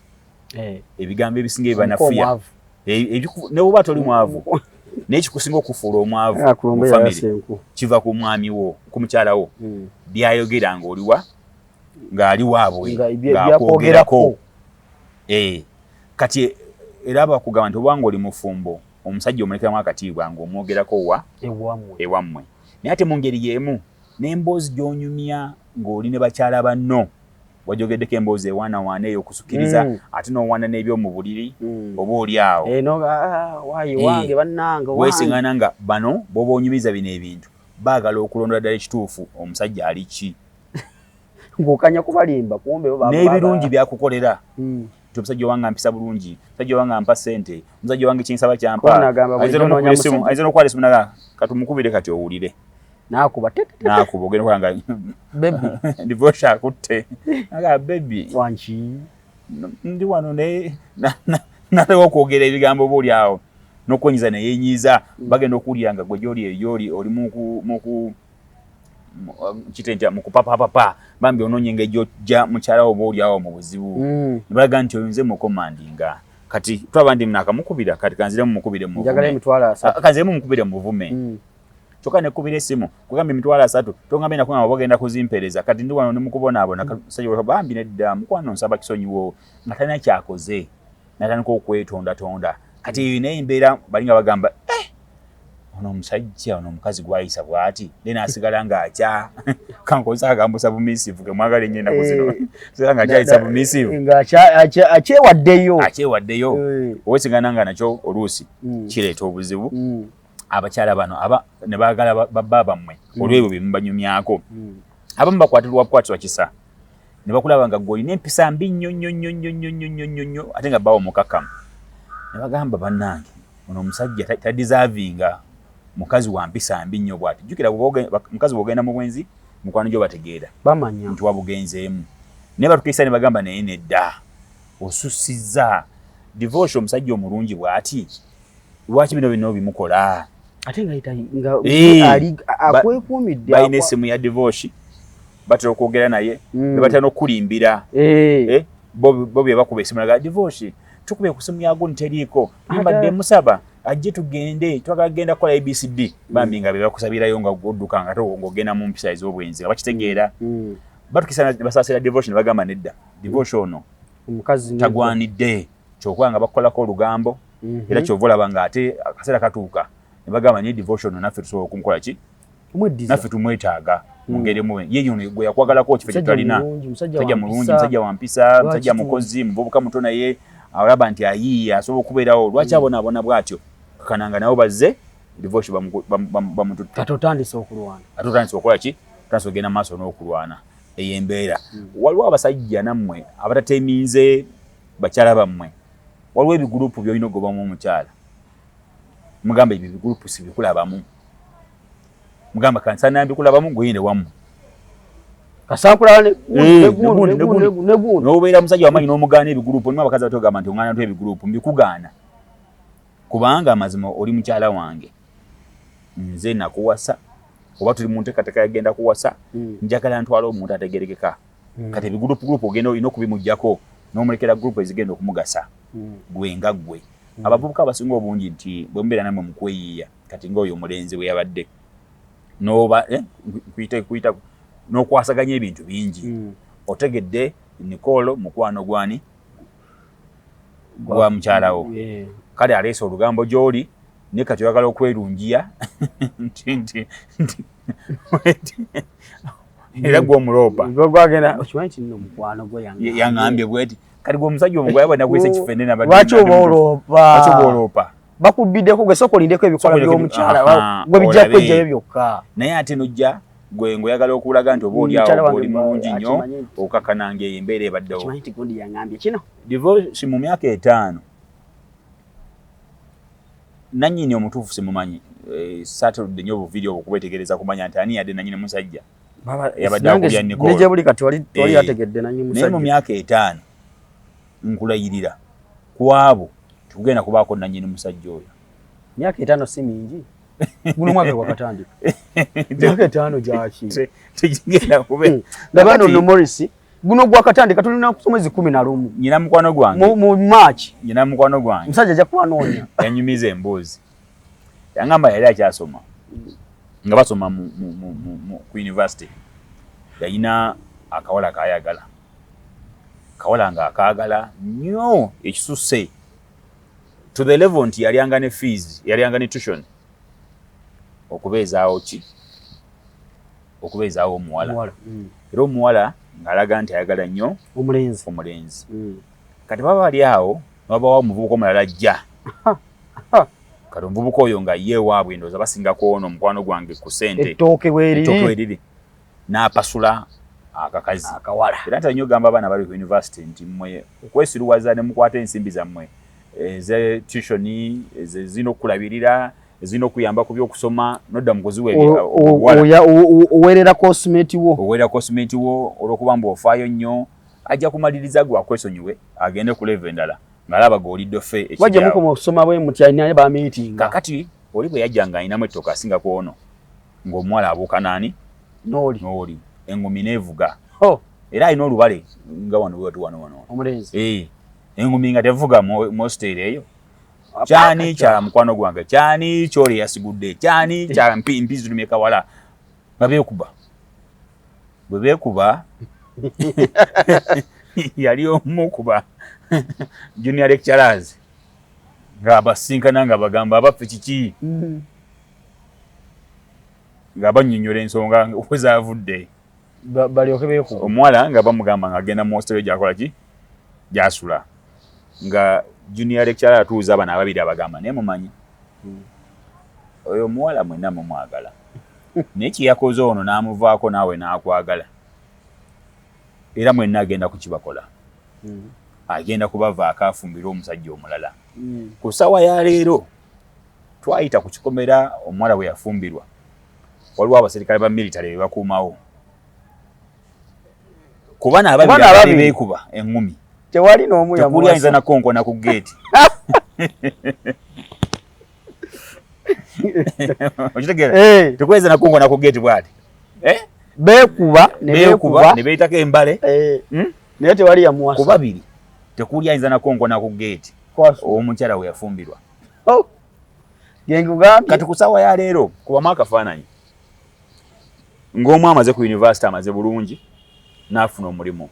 ebigambo ebisinga ebibanafuya Omwavu. Ne bwoba toli mwavu, naye kikusinga okufuula omwavu mu Akulombe famire yasenku. Kiva ku mwami wo, ku mukyala wo, byayogera ng'oliwa ng'ali waabwe, Nga ng'akwogerako. byakwogerako. Kati era bakugamba nti obanga oli mufumbo, omusajja omulekeramu akatiibwa ng'omwogerako wa ewammwe. Ewammwe. Naye ate mu ngeri y'emu n'emboozi gy'onyumya ng'oli ne bakyala banno, wajogeddeko emboozi ewaanawaana eyo okusukiriza, ate n'owaana n'ebyomu buliri, oba oli awo Eh, no, ah, waayi wange bannange wange. Weesiŋŋaana nga bano bw'oba onyumiza bino ebintu baagala okulondola ddala ekituufu omusajja ali ki. Ng'okanya kubalimba, kumbe bo n'ebirungi byakukolera, nti omusajja owange ampisa bulungi, omusajja owange ampa ssente, omusajja owange kinsaba kyampa. Kuba nagamba Ayinza bulijjo n'omukubira noonya essimu, musajja. ayinza n'okukwata essimu naga katumukubire kati owulire. N'akuba te- te- te- N'akuba, ogenda okulaba nga Baby. Divorce akutte aga baby, wanki? Ndi wano naye nalewo okwogera ebigambo oba oli awo n'okwenyiza neyenyiza. Bagenda okuwulira nga gwe gyoli eyo gyoli oli muku kite ntya mukupapapapa, bambi onoonya engeri gyojja mukyala wo oba oli awo mu buzibu. Ne balaga nti oyo nze mukomandinga. Kati twaba ndi nakamukubira, kati kanziremu mukubire Njagala muvume. 300,000. Ah, kanziremu mukubire muvume. Kyokka nekubira essimu kugamba 300,000, tongambye nakugamba bagenda kuzimpeereza, kati ndi wano nemukubonaabona. Musajja bambi nedda mukwano, nsaba kisonyiwo, nga talina kyakoze natandika okwetondatonda. Kati naye embeera balinga bagamba, eh, ono omusajja ono omukazi gwayisa bw'ati, then asigala ng'akya kankozesa akagambo submissive kemwagala ennyo ennaku zino, sigala ng'akyali submissive. Nga akyewaddeyo. Akyewaddeyo. Owesigana nga nakyo oluusi kireeta obuzibu. Abakyala bano aba ne baagala babba bammwe olw'ebyo bye mubanyumyako, abamu bakwatirwa bukwatibwa kisa ne bakulaba nga gwe olina empisa mbi nnyo nnyo nnyo nnyo nnyo nnyo nnyo nnyo nnyo, ate nga bbawo mukakkamu, ne bagamba bannange ono omusajja tadeservinga mukazi wa mpisa mbi nnyo bw'ati. Jjukira mukazi bw'ogenda mu bwenzi, mukwano gyo bategeera bamanya nti wabugenzeemu, naye batukeesa ne bagamba naye nedda osusizza Divorce, omusajja omulungi bw'ati lwaki bino bino bimukola? Ate nga nga ali akwekuumidde. Balina essimu ya Divorce, batera okwogera naye, ne batera n'okukulimbira. Bo bye bakuba esimu naga Divorce, tukube ku simu ya gundi teriiko, mbadde musaba ajje tugende, twagala kugenda kukola ABCD. Bambi nga be bakusabirayo nga odduka nga ate ng'ogenda mu mpisa ez'obwenzi nga bakitegeera. Batukisa ne basaasira Divorce ne bagamba nedda, Divorce ono omukazi tagwanidde kyokuba nga bakukolako olugambo. Era kyova olaba ng'ate akaseera katuuka ne bagamba naye Divorce ono naffe tusobola okumukola ki? Omweddiza. Naffe tumwetaaga mu ngeri emu. Ye yono gwe yakwagalako kifo Musajja kyetutalina. mulungi, musajja musajja wa mulungi, mpisa. Musajja wa mpisa, Lwaki musajja mukozi, muvubuka muto, naye olaba nti ayiiya asobola okubeerawo. Lwaki abonaabona bw'atyo? Kakananga nabo bazze Divorce bamututte. Kati otandise okulwana. Ate otandise okukola ki? Otandise okugenda mu maaso n'okulwana. Eyo embeera. Waliwo abasajja nammwe abatateeminze bakyala bammwe. Waliwo ebigurupu by'olina okugobamu omukyala, mugamba ebyo ebigurupu sibikulabamu, mugamba kansana mbikulabamu, gweyinde wammwe. Kasankulala ne Negundi, gundi, ne gundi, ne gundi. N'obeera musajja wamanyi n'omugaana ebigurupu. Olimu abakazi abatogamba nti oŋŋaana ntu ebigurupu mbikugaana, kubanga amazima oli mukyala wange, nze nakuwasa oba tuli mu nteekateeka yagenda kuwasa, njagala ntwala omuntu ategerekeka. Kati ebigroup ogenda olina okubimuggyako n'omulekera group ezigenda okumugasa gwe nga ggwe. Abavubuka abasinga obungi nti bwe mubeera nammwe mu kweyiiya, kati ng'oyo omulenzi bwe yabadde n'oba kuyita n'okwasaganya ebintu bingi. Otegedde Nicole mukwano gwani gwa mukyalawo, kale aleese olugambo gy'oli, naye kati oyagala okwerungiya nti era gwe omuloopa okimanyi nti nno mukwano gwe yaŋŋambye bweti. Kati gwe omusajja omugoya bwe nagwesa ekifene lwaki oba oloopa? Bakubbiddeko gwe, sooka olindeko ebikola by'omukyala gwe bijja kwejjayo byokka. Naye ate nojja gwe ng'oyagala okulaga nti oba oli awo oli mulungi nnyo, okakana ng'eyo embeera ebaddewo. Okimanyi nti gundi yaŋŋambye kino. Divorce mu myaka 5, nannyini omutuufu simumanyi, saatuludde nnyo obuviiri obwo okubwetegereza kumanya nti ani yadde nannyini musajja yabadde akubya Nicole. Ne gye buli kati wali yategedde nannyini musajja. Naye mu myaka 5 nkulayirira ku abo tekugenda kubaako nannyini musajja oyo. Myaka 5 si mingi. Guno mwaka gwakatandika. Myaka 5 gyaki? Tekigenda kube. Ndaba nno Morris guno gwakatandika, tulina mwezi 11. Nyina mukwano gwange. Mu March. Nyina mukwano gwange. Musajja ajja kubanoonya. Yanyumiza emboozi. Yangamba yali akyasoma. Nga basoma ku university. Yalina akawala kayagala. Kawala nga akaagala nnyo ekisusse. To the level nti yalyanga ne fees, yalyanga ne tuition. Okubeezaawo ki? Okubeezaawo omuwala. Era omuwala ng'alaga nti ayagala nnyo omulenzi. Kati baba bali awo, wabawo omuvubuka omulala ajja. Kati omuvubuka oyo nga ye waabwe ndowooza basingako ono omukwano gwange ku ssente. Ettooke weeriri. N'apasula akakazi. Akawala. Era nti nnyo ogamba abaana bali ku university nti mmwe okwesiruwaza ne mukwata ensimbi zammwe eze tuition, ezirina okukulabirira, ezirina okuyamba ku by'okusoma, nodda mu kuziwa oweerera cosmate wo. Oweerera cosmate wo olw'okuba mbu ofaayo nnyo, ajja kumaliriza gwe akwesonyiwe agende ku level endala ng'alaba g'olidde ffe ekiri Wajja mukoma okusoma bwe muti alina bamiitinga. Kaakati oli bwe yajja ng'alinamu ettooke asinga ku ono, ng'omuwala abuuka naani? N'oli. Engumi n'evuga. Era alina olubale nga wano bwe wano wano. Omulenzi. Engumi nga tevuga mu hostel eyo. Kyani kya mukwano gwange, kyani kyoli yasigudde, kyani kya mpi zirumye kawala. Nga beekuba. Bwe beekuba yali omu kuba junior lecturers nga abasinkana nga bagamba abaffe kiki, nga bannyonnyola ensonga we zaavudde. Balyoke beekuba. Omuwala nga bamugamba ng'agenda mu hostel gy'akola ki? Gy'asula. Nga junior lecturer atuuza abana ababiri abagamba naye mumanyi oyo omuwala mwenna mumwagala, naye kye yakoze ono n'amuvaako naawe n'akwagala, era mwenna agenda kukibakola. Agenda kubavaako afumbirwe omusajja omulala. Ku ssaawa ya leero twayita ku kikomera omuwala bwe yafumbirwa, waliwo abaserikale ba military be bakuumawo. Ku bano ababiri abali beekuba eŋŋumi, tewali n'omu tekuli ayinza nakonkona ku geeti. Okitegeera? Tekuli ayinza nakonkona ku geeti bw'ati. Beekuba ne beeyitako embale. Naye tewali yamuwasa. Ku babiri tekuli ayinza nakonkona ku geeti omukyala we yafumbirwa. Kati ku ssaawa ya leero kubamu akafaananyi ng'omu amaze ku university, amaze bulungi n'afuna omulimu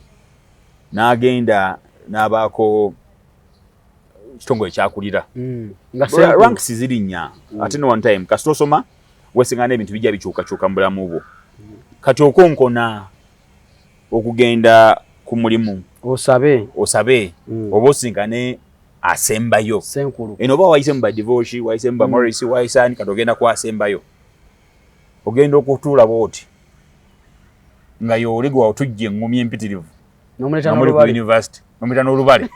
n'agenda n'abaako kitongole kyakulira. Ranks ziri nnya ate no one time kasita osoma weesingana n'ebintu bijja bikyukakyuka mu bulamu bwo. Kati okonkona okugenda ku mulimu osabe oba osinkane asembayo. Eno oba wayise mu ba divorce, wayise mu ba Morris, wayise ani, kati ogenda ku asembayo. Ogenda okutuula bw'oti nga y'oli gwe watujja eŋŋumi empitirivu n'omuli ku university n'omuleta n'olubale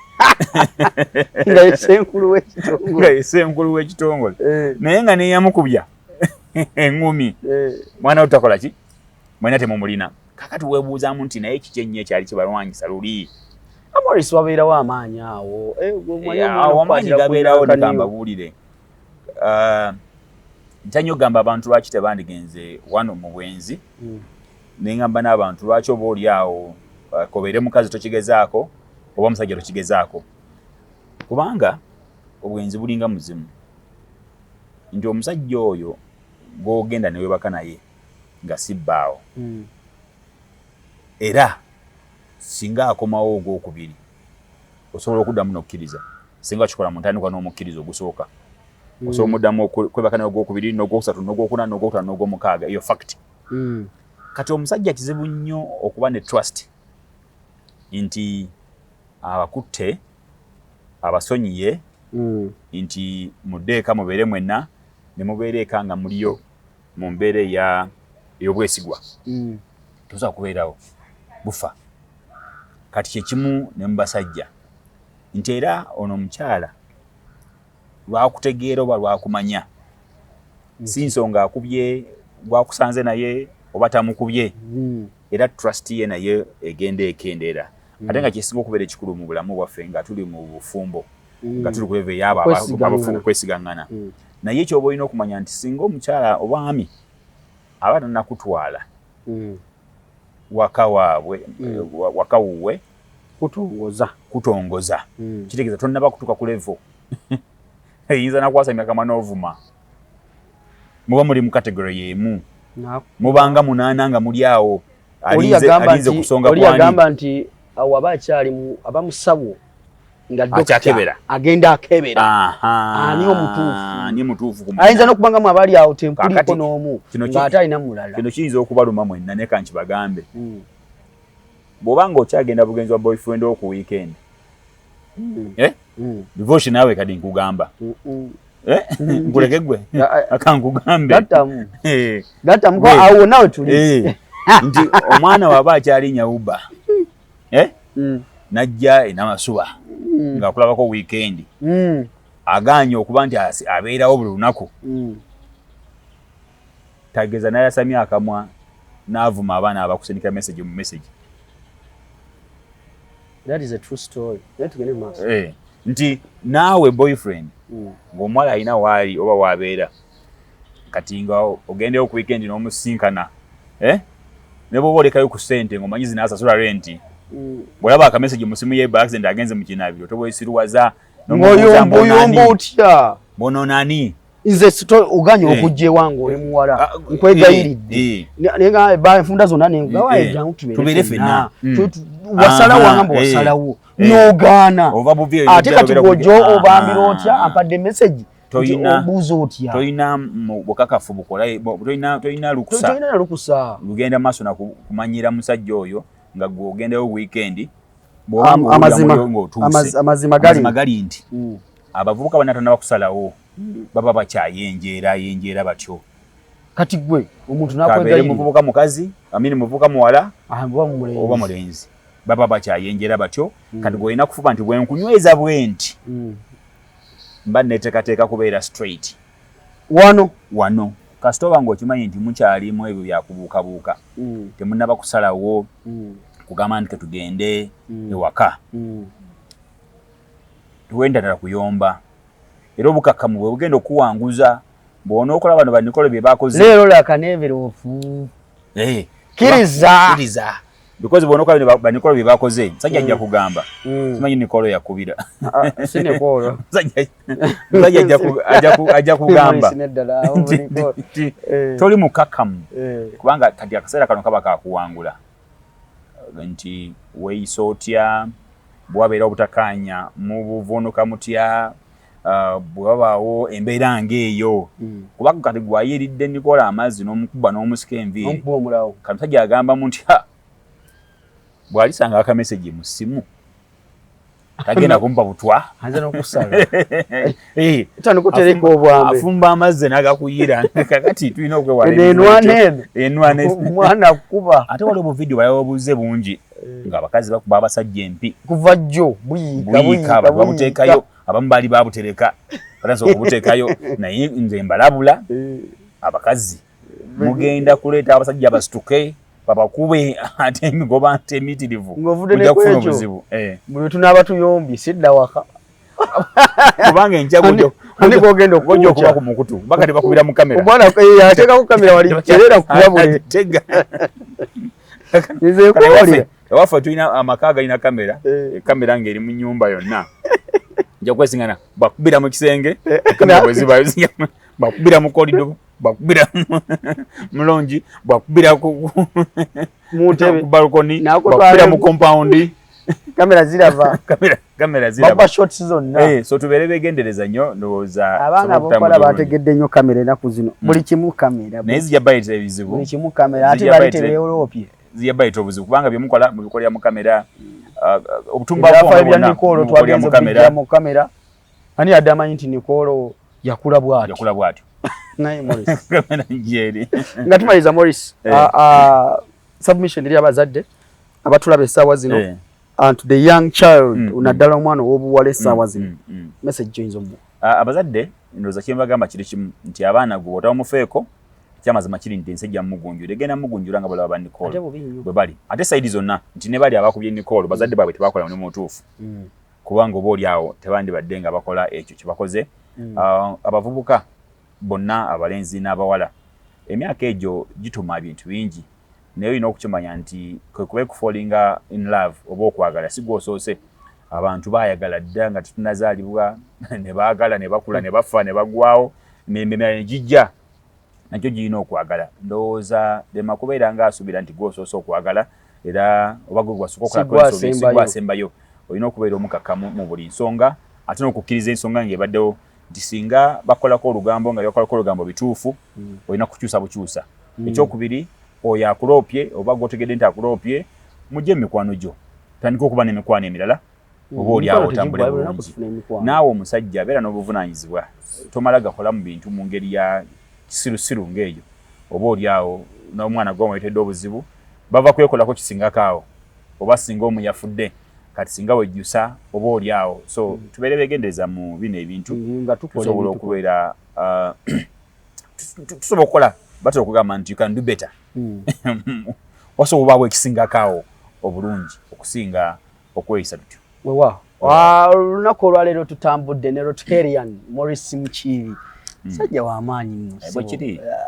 nga ye ssenkulu w'ekitongole, nga ye ssenkulu w'ekitongole, naye nga neyamukubya eŋŋumi mwana we takola ki, mwena temumulina. Kakati weebuuzaamu nti naye kiki ennyo ekyali kibalwanyisa luli? Morris wabeerawo amaanyi awo. Awo amaanyi gabeerawo, nekambabuulire. Ntya nnyo okugamba abantu lwaki tebandigenze wano mu bwenzi, ne ŋŋamba n'abantu lwaki oba oli awo Kobeere mukazi tokigezaako, oba musajja tokigezaako, kubanga obwenzi bulinga muzimu, nti omusajja oyo gw'ogenda ne weebaka naye nga si bbaawo, era singa akomawo ogwokubiri osobola okuddamu n'okkiriza. Singa kikola mu ntandikwa n'omukkiriza ogusooka, osobola omuddamu okwebaka naye ogwokubiri, n'ogwokusatu, n'ogwokuna, n'ogwokutaano, n'ogwomukaaga. Eyo fact. Kati omusajja kizibu nnyo okuba ne trust nti abakutte abasonyiye, nti mudde eka mubeere mwenna, ne mubeera eka nga muliyo mu mbeera ey'obwesigwa. Tosobola kubeerawo bufa. Kati kyekimu ne mu basajja, nti era ono omukyala lwakutegeera oba lwakumanya, si nsonga akubye gwakusanze naye oba tamukubye, era trust ye naye egenda ekendeera. Ate nga kyesinga okubeera ekikulu mu bulamu bwaffe nga tuli mu bufumbo, nga tuli ku level ey'abo Okwesigaŋŋana. Okwesigaŋŋana. Naye kyoba olina okumanya nti singa omukyala obwami aba tannakutwala waka waabwe, waka wuwe, kutongoza, kutongoza, kitegeeza tonnaba kutuuka ku level eyinza nakwasamya kamwa n'ovuma. Muba muli mu category y'emu, mubanga munaana nga muli awo. Oli alinze kusonga. Oli yagamba nti awo aba akyali aba musawo nga dokita agenda akebera ani omutuufu. Ani mutuufu. Ayinza n'okuba nga abali awo tempuliko n'omu ng'ate alina mulala. Kino kiyinza okubaluma mwenna, naye kankibagambe. Bw'oba nga okyagenda bugenzi wa boyfriend wo ku weekend, eh? Divorce naawe kati nkugamba, eh? Nkuleke gwe akankugambe. Gattamu awo nawe tuli. Nti omwana waba akyalinya Uber, eh? Najja enamasuba ng'akulabako weekend, aganye okuba nti abeerawo buli lunaku, tageza n'ayasamya akamwa n'avuma abaana abakusindika message mu message. That is a true story. Naye tugende mu maaso. Eh, nti naawe boyfriend, ng'omuwala alina waali oba waabeera, kati nga ogendeyo ku weekend n'omusinkana, eh? Ne bw'oba olekayo ku ssente ng'omanyi zinaasasula renti, bw'olaba akamessage mu simu ye by accident agenze mu kinaabiro, tobwesiruwaza. Ng'oyumba otya? Bonoonani. Nze oganye okujja ewange oli muwala, nkwegayiridde, naye nga enfunda zonna nengawaye, jangu tubeere ffenna. Wasalawo, wangamba wasalawo, n'ogaana. Ate kati bw'ojja obambira otya ampadde message, obuuza otya? Tolina bukakafu bukola, tolina lukusa. Tolina lukusa. Lugenda maaso nakumanyira musajja oyo nga gwe ogendayo weekend. Amazima gali nti abavubuka banatanaba kusalawo, baba bakyayenjeera yenjeera batyo. Kati gwe omuntu kabeere muvubuka mukazi, amini muvubuka muwala oba mulenzi, baba bakyayenjera batyo. Kati gwe olina kufuba nti bwenkunyweza bwe nti, mba neteekateeka kubeera straight wano. Wano kasita oba ng'okimanyi nti mukyalimu ebyo byakubuukabuuka, temunnaba kusalawo kugamba nti ketugende ewaka, tuwenda ddala kuyomba, era obukakkamu bwe bugenda okuwanguza bw'onookola bano banikolo bye bakoze. Leero laka n'envelope. Eh, Kkiriza. Kkiriza, because bw'onookola bino banikolo bye bakoze, musajja ajja kugamba, simanyi Nikolo yakubira. Ah, si Nikolo. Musajja ajja kugamba nti toli mukakkamu, kubanga kati akaseera kano kaba kakuwangula nti weeyisa otya, bwabeera obutakkaanya mu buvuunuka mutya, bwe wabaawo embeera ng'eyo, kubanga kati gwayiridde Nikola amazzi n'omukuba n'omusika enviiri. N'omukuba omulawo. Kati musajja agambamu nti ha, bw'alisanga akamessage mu ssimu tagenda kumpa butwa. Ayinza n'okusala. Tandika otereka obwambe. Afumba amazzi n'agakuyira. Kakati tulina okwewala Eno enwana eno. Enwana eno. Omwana akuba. Ate waliwo obuvidiyo balaba obuze bungi ng'abakazi bakuba abasajja empi. Kuva jjo buyiika. Buyiika. Buyiika. Abantu babuteekayo, abamu baali babutereka, batandise okubuteekayo. Naye nze mbalabula, abakazi mugenda kuleeta abasajja basituke babakube ate emigoba nte emitirivu. Ng'ovudde ne mujja kufuna kwekyo. obuzibu. Buli lwe tunaaba tuyombye sidda waka. Kubanga enkya Ani gw'ogenda gojja okuba okuwukya? ku mukutu baka tebakubira mu kamera. Omwana ateekako kamera wali, terera kuba buli tega. Nze Kale nkubuulira. Ewaffe tulina amaka agalina kamera, kamera ng'eri mu nnyumba yonna. Nja kwesingana bakubira mu kisenge, kamera bwe ziba bakubira mu korido, bakubira mu lounge, bakubira ku mu ntebe, ku balcony, bakubira mu compound. Kamera zirava. Kamera zirava. Baba shots zonna. So tubeere begendereza nnyo, ndowooza abaana bokola bategedde nnyo kamera ennaku zino. Buli kimu kamera. Naye zijja bayita ebizibu. Buli kimu kamera, ate bali tebeewoloopye. Zijja bayita obuzibu kubanga bye mukola mubikolera mu kamera. Obutumba bwa Nicole twagenze kubijja mu kamera. Ani yadde amanyi nti Nicole yakula bw'atyo? Yakula bw'atyo. Naye Morris. Kamera njeri. Nga tumaliriza Morris, submission eri abazadde abatulaba essaawa zino. And to the young child, naddala omwana ow'obuwala essaawa zino. Message gy'oyinza omuwa. Abazadde ndowooza kye mbagamba kiri kimu nti abaana gwe otabamufaako, ekyamazima kiri nti ensi ejja mugunjula, egenda mugunjula nga balaba ba Nicole bwe bali. Ate side zonna nti ne bali abakubye Nicole bazadde baabwe tebakola mulimu mutuufu, kubanga oba oli awo tebandibadde nga bakola ekyo kye bakoze. Abavubuka bonna abalenzi n'abawala, emyaka egyo gituma ebintu bingi, naye olina okukimanya nti kwe kuba ekufallinga in love oba okwagala si gwosoose. Abantu baayagala dda nga tetunnazaalibwa, ne baagala ne bakula ne bafa ne baggwawo, emirembe emirala ne gijja nagyo girina okwagala. Ndowooza lema kubeera ng'asuubira nti gwosoose okwagala era oba gwe gwasooka okukola ensobi, si gwasembayo. Olina okubeera omukakkamu mu buli nsonga, ate n'okukkiriza ensonga ng'ebaddewo nti singa bakolako olugambo nga byakolako olugambo bituufu, olina kukyusa bukyusa. Ekyokubiri, oyo akuloopye oba gw'otegedde nti akuloopye, mujje mu mikwano gyo, tandika okuba n'emikwano emirala, oba oli awo otambule bulungi. Naawe omusajja beera n'obuvunaanyizibwa, tomala gakola mu bintu mu ngeri ya kisirusiru ng'eyo, oba oli awo n'omwana gwe obuzibu bava kwekolako kisingako awo, oba singa omu yafudde kati singa wejjusa, oba oli awo. So tubeere begendereza mu bino ebintu, tusobola okubeera tusobola okukola, batera okugamba nti you can do better, wasobola obaawo ekisingako awo obulungi okusinga okweyisa tutyo. Wewa olunaku olwaleero tutambudde ne Rotarian Morris Mukiibi, musajja w'amaanyi nno,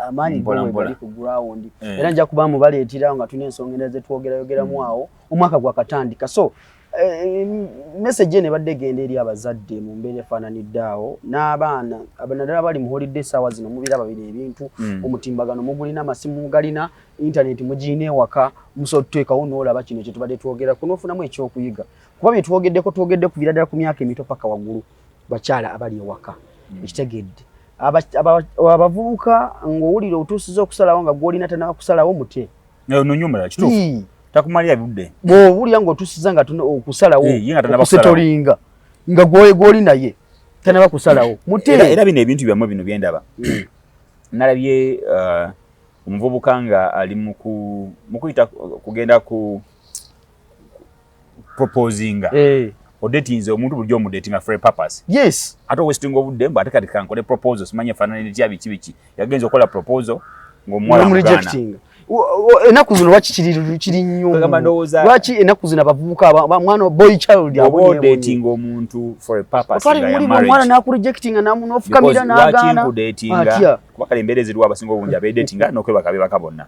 amaanyi gali ku ground, era nja kuba mubaleetera nga tulina ensonga endala zetwogerayogeramu awo omwaka gwakatandika. So message eno ebadde egenda eri abazadde mu mbeera efaananidde awo n'abaana, naddala bali mu holiday essaawa zino. Mubiraba bino ebintu, omutimbagano mugulina, amasimu mugalina, internet mugiyina ewaka, musobola otuteekawo n'olaba kino kye tubadde twogerako n'ofunamu ekyokuyiga, kuba bye twogeddeko twogedde kuviira ddala ku myaka emito paka waggulu. Bakyala abali ewaka, ekitegedde abavubuka ng'owulira otuusiza okusalawo nga gw'olina tanaba kusalawo, mute. Nonyumula kituufu, takumalira budde. Bw'owulira ng'otuusiza nga okusalawo, okusetolinga nga gw'oli naye tanaba kusalawo, mute. Era bino ebintu byammwe bino byendaba, nalabye omuvubuka nga ali mukuyita kugenda ku proposinga. Odatinze omuntu, bulijjo omudatinga for a purpose. Ate owastinga obudde mbu ate kati kankole proposal, simanyi efaanana etya, biki biki. Yagenza okukola proposal ng'omuwala amugaana. Ennaku zino lwaki kiri nnyo? Lwaki ennaku zino abavubuka, mwana boy child? Oba odatinga omuntu for a purpose. Omwana nakurejectinga, n'ofukamira n'agaana. Nkudatinga kuba kale embeera eziriwo, abasinga obungi abedatinga n'okwebaka bebaka bonna.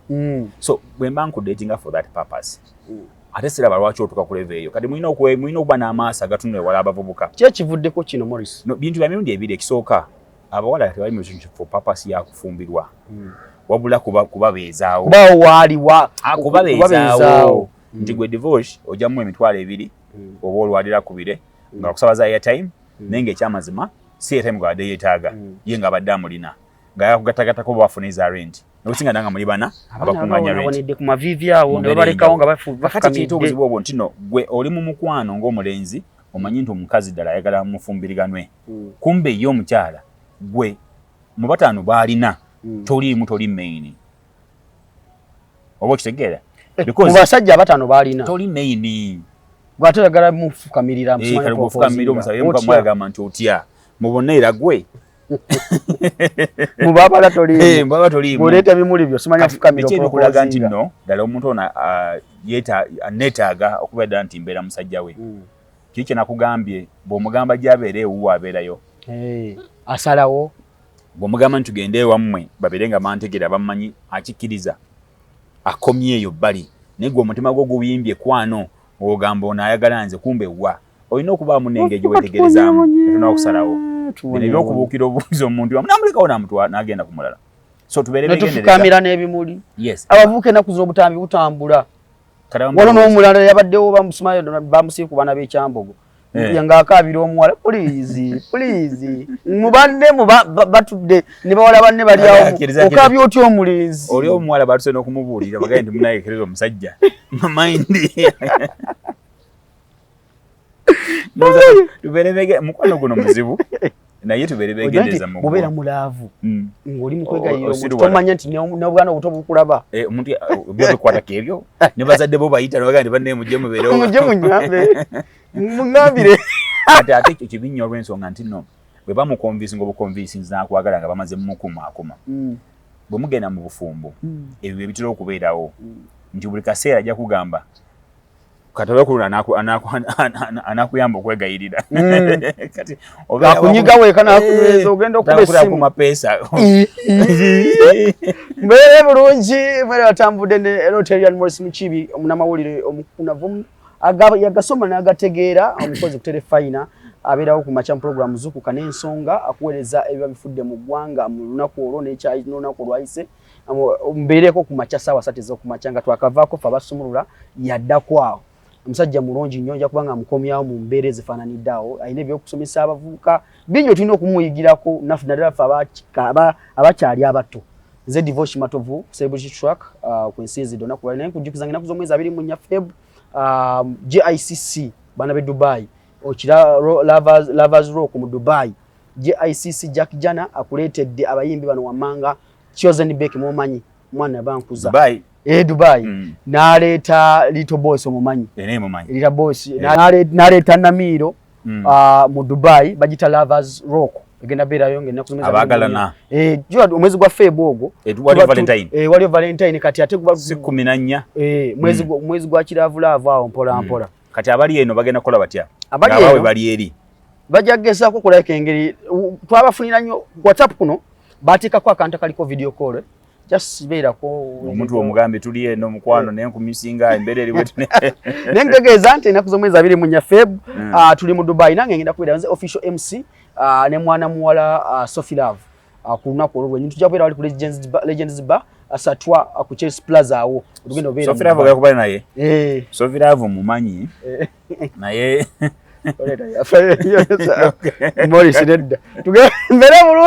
So bwe mba nkudatinga for that purpose, ate siraba lwaki otuuka ku level eyo. Kati mulina okuba n'amaaso agatunula ewala, abavubuka. Ki ekivuddeko kino, Morris? Bintu bya mirundi ebiri. Ekisooka, abawala tebali mu relationship for purpose ya kufumbirwa, wabula kubabeezaawo. Kubaawo waaliwa. Kubabeezaawo nti gwe divorce ojjamu 20,000 oba olwalira kubire nga kusaba za airtime, naye ngaekyamazima si airtime gwabadde yeetaaga, ye ng'abadde amulina nga yakugattagatako oba bafuna eza rent, nokusinga nanga muli bana abakunganya rent ku maviivi awo ne babalekawo nga bafukamidde. Kiyita obuzibu obwo nti no gwe oli mu mukwano ng'omulenzi, omanyi nti omukazi ddala ayagala mufumbiriganwe, kumbe ye omukyala gwe mu bataano baalina toliimu, toli main, oba okitegeera? Mu basajja abataano baalina toli main. Gwate oyagala mufukamirira. Fukamirira omusajja, agamba nti otya mu bonna era gwe. Mubabala toliimu, toliimu. Oleeta bimuli byo, simanya fukamira. Biki ebikulaga nti nno ddala omuntu ono neetaaga okuba ddala nti mbeera musajja we? Kiki kye nakugambye? Bw'omugamba gy'abeera ewuwo, abeerayo. Asalawo. Bw'omugamba nti tugende ewammwe babeere nga bantegeera, bamanyi, akikkiriza, akomye eyo bbali. Naye gwe omutima gwo gubimbye kwano, ogamba ono ayagala nze, kumbe wa olina okubaamu n'engeri gye wetegerezaamu etunaba okusalawo. Bino ebyokubuukira obuuzi omuntu namulekawo namutwala n'agenda ku mulala, so tubeere begendereza. Netufukamira n'ebimuli. Yes. Abavubuka ennaku zino obutambi butambula. Kati waliwo n'omulala yabaddewo, bamusimayo, bamusiye ku baana b'ekyambogo. Ng'akaabira omuwala, "Please, please." Mu banne batudde ne bawala banne bali awo. Okaabya otya omulenzi? Oli omuwala batuse n'okumubuulira, bagaye nti munayekereza omusajja mind. Tubeere mukwano guno muzibu, naye tubeere begendereza mu Mubeera mu love ng'oli mu kwegayirira omuntu, tomanya nti n'obwana obuto bukulaba. Eh, omuntu byo bikwatako ebyo ne bazadde bo bayita nebagaa nti banne mujje mubeerewo. Mujje munyambe, muŋŋambire. Ate ate ekyo kibi nnyo olw'ensonga nti nno bwe bamuconvincinga obuconvincinzi n'akwagala nga bamaze mumukumaakuma, bwe mugenda mu bufumbo, ebyo bye bitera okubeerawo nti buli kaseera ajja kugamba kati oba kulula anakuyamba okwegayirira. Kati Akunyiga weeka n'akunyweza, ogenda okuba essimu. Ku mapeesa. Mbeere bulungi, mwere atambudde ne Rotarian Morris Mukibi, omunamawulire omukunavu, yagasoma n'agategeera, omukozi ku terefayina, abeerawo ku makya mu program Zukuka n'ensonga, akuweereza ebiba bifudde mu ggwanga mu lunaku olwo n'olunaku olwayise. Mbeereko ku makya 3:00 ez'okumakya nga twakavaako ffe abasumulula, yaddako awo. Omusajja mulungi nnyo, nja kuba nga mukomyawo mu mbeera ezifaananidde awo. Alina ebyokusomesa abavubuka bingi, tulina okumuyigirako naffe, naddala ffe abakyali abato. Nze Divoshi Matovu, Celebrity Track, ku nsinzidde olunaku lwali, naye nkujjukiza nga ennaku z'omwezi 24 Feb, GICC, baana b'e Dubai, okira Lovers Rock mu Dubai. GICC Jack Jana akuleetedde abayimbi bano wammanga: Chosen Becky, mumanyi mwana bankuza. Dubai. Eh, Dubai. N'aleeta Little Boss, omumanyi? Ene mumanyi. Little Boss. N'aleeta Namiiro. Mu Dubai bagita Lovers Rock, egenda beerayo ng'ennaku z'omwezi Abaagalana. 24. Eh, omwezi gwa Feb ogwo. Eh, waliwo Valentine. Eh, waliwo Valentine, kati ate guba si 14. Eh, mwezi mwezi gwa kiravulaavu awo mpola mpola. Kati abali eno bagenda kukola batya? Abali Ng'abaabwe eno? bali eri. Bajja kugezaako kulabika engeri twabafunira nnyo WhatsApp kuno, bateekako akantu akaliko video call, eh. Just beerako. Omuntu omugambe tuli eno mukwano, naye nkumissinga, embeera eri bweti. Naye ntegeeza nti ennaku z'omwezi 24 Feb, tuli mu Dubai, nange ngenda kubeera nze official MC, ne mwana muwala, Sophie Love, ku lunaku olwo lwennyini tujja kubeera wali ku Legends Bar, Satwa, ku Chelsea Plaza awo tugenda obeera mu Sophie Love Dubai. ogenda kuba naye? Eh. Sophie Love mumanyi, naye Oleeta yafa. Morris nedda. Tugende, mbeere bulungi.